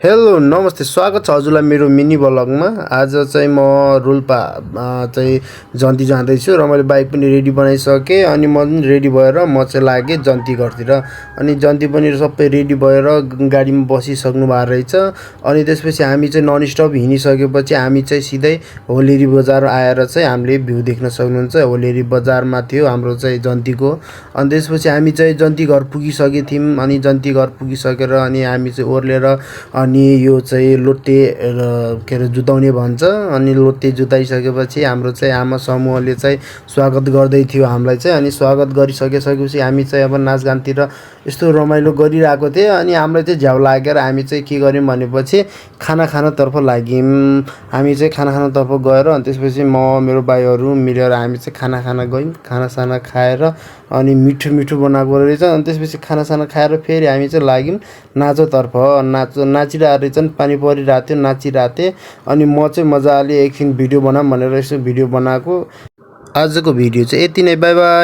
Hello नमस्ते स्वागत छ हजुरलाई मेरो मिनी ब्लगमा। आज चाहिँ म रोल्पा चाहिँ जन्ती जाँदैछु र मैले बाइक पनि रेडी बनाइसकेँ। अनि म पनि रेडी भएर म चाहिँ लागेँ जन्ती घरतिर। अनि जन्ती पनि सबै रेडी भएर गाडीमा बसिसक्नु भएको रहेछ। अनि त्यसपछि हामी चाहिँ नन स्टप हिँडिसकेपछि हामी चाहिँ सिधै होलेरी बजार आएर चाहिँ हामीले भ्यू देख्न सक्नुहुन्छ। होलेरी बजारमा थियो हाम्रो चाहिँ जन्तीको। अनि त्यसपछि हामी चाहिँ जन्ती घर पुगिसकेको थियौँ। अनि जन्ती घर पुगिसकेर अनि हामी चाहिँ ओर्लेर अनि यो चाहिँ लोटे के अरे जुताउने भन्छ। अनि लोटे जुताइसकेपछि हाम्रो चाहिँ आमा समूहले चाहिँ स्वागत गर्दै थियो हामीलाई चाहिँ। अनि स्वागत गरिसकेपछि हामी चाहिँ अब नाचगानतिर यस्तो रमाइलो गरिरहेको थिएँ। अनि हामीलाई चाहिँ झ्याउ लागेर हामी चाहिँ के गर्यौँ भनेपछि खाना खानतर्फ लाग्यौँ। हामी चाहिँ खाना खानतर्फ गएर अनि त्यसपछि म मेरो भाइहरू मिलेर हामी चाहिँ खाना खान गयौँ। खानासाना खाएर अनि मिठो मिठो बनाएको रहेछ। अनि त्यसपछि खानासाना खाएर फेरि हामी चाहिँ लाग्यौँ नाचोतर्फ। नाचिरहेको रहेछन्, पानी परिरहेको थियो, नाचिरहेको थिएँ। अनि म चाहिँ मजाले एकछिन भिडियो बनाऊँ भनेर यसो भिडियो बनाएको। आजको भिडियो चाहिँ यति नै, बाई बाई।